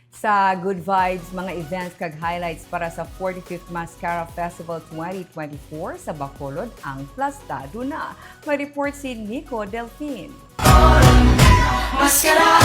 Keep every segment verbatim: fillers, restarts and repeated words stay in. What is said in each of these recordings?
Sa Good Vibes, mga events kag highlights para sa forty-fifth Mascara Festival twenty twenty-four sa Bacolod ang plastado na. May report si Nico Delfin. Maskara,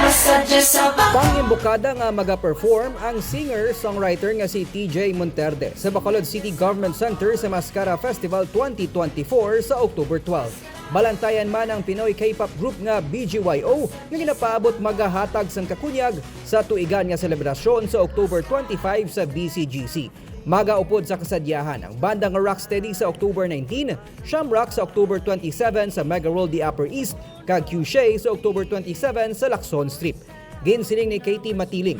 masadya sa bako. Pangimbukada nga maga-perform ang singer-songwriter nga si T J Monterde sa Bacolod City Government Center sa Mascara Festival twenty twenty-four sa October twelve. Balantayan man ang Pinoy K-pop group nga B G Y O nga ginapaabot magahatag sang kakunyag sa tuigan nga selebrasyon sa October twenty-five sa B C G C. Magaupod sa kasadyahan ang banda nga Rocksteady sa October nineteen, Shamrock sa October twenty-seven sa Mega World the Upper East, kag Q Shea sa October twenty-seven sa Lacson Strip. Ginsiling ni Katie Matiling,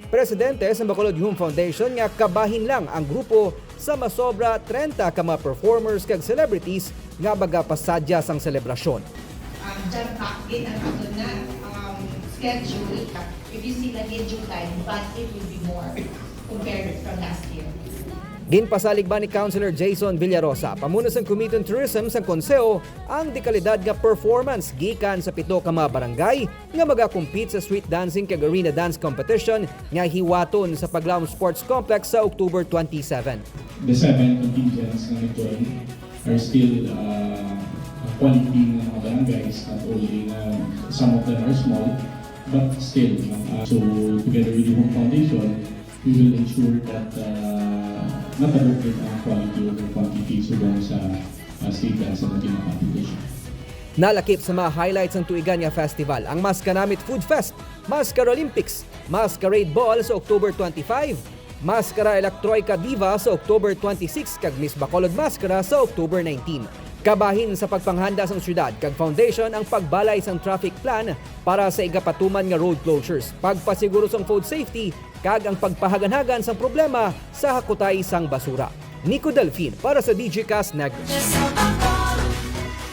presidente sa Bacolod Home Foundation, nga kabahin lang ang grupo sa masobra trenta ka mga performers kag celebrities nga magapasadya sang selebrasyon. Um, jam-packed din ang aton nga, um, schedule. If you see lagi July, but it will be more compared from last year. Ginpasalig man ni Councilor Jason Villarosa, pamuno sang Committee on Tourism sang Konseho, ang dekalidad nga performance gikan sa pito ka mga barangay nga magakompete sa street dancing kag arena dance competition nga hiwaton sa Paglaom Sports Complex sa October twenty-seven. The seven contingents na nag-join are still uh, quality ng mga barangays, not only na some of them are small, but still. Uh, so together with the Home Foundation, we will ensure that uh, matabok din ang quality over quantity subong sa uh, state dance and Latino competition. Nalakip sa mga highlights sang tuigan nga festival ang Maskanamit Food Fest, Mascara Olympics, Masquerade Ball sa October twenty-five, Mascara Electroica Diva sa October twenty-six kag Miss Bacolod Mascara sa October nineteen. Kabahin sa pagpanghanda sang syudad kag foundation ang pagbalay sang traffic plan para sa igapatuman nga road closures, pagpasiguro sang food safety, kag ang pagpahaganhagan sang problema sa hakutay sang basura. Nico Delfin para sa Digicast Negros. Sa bako,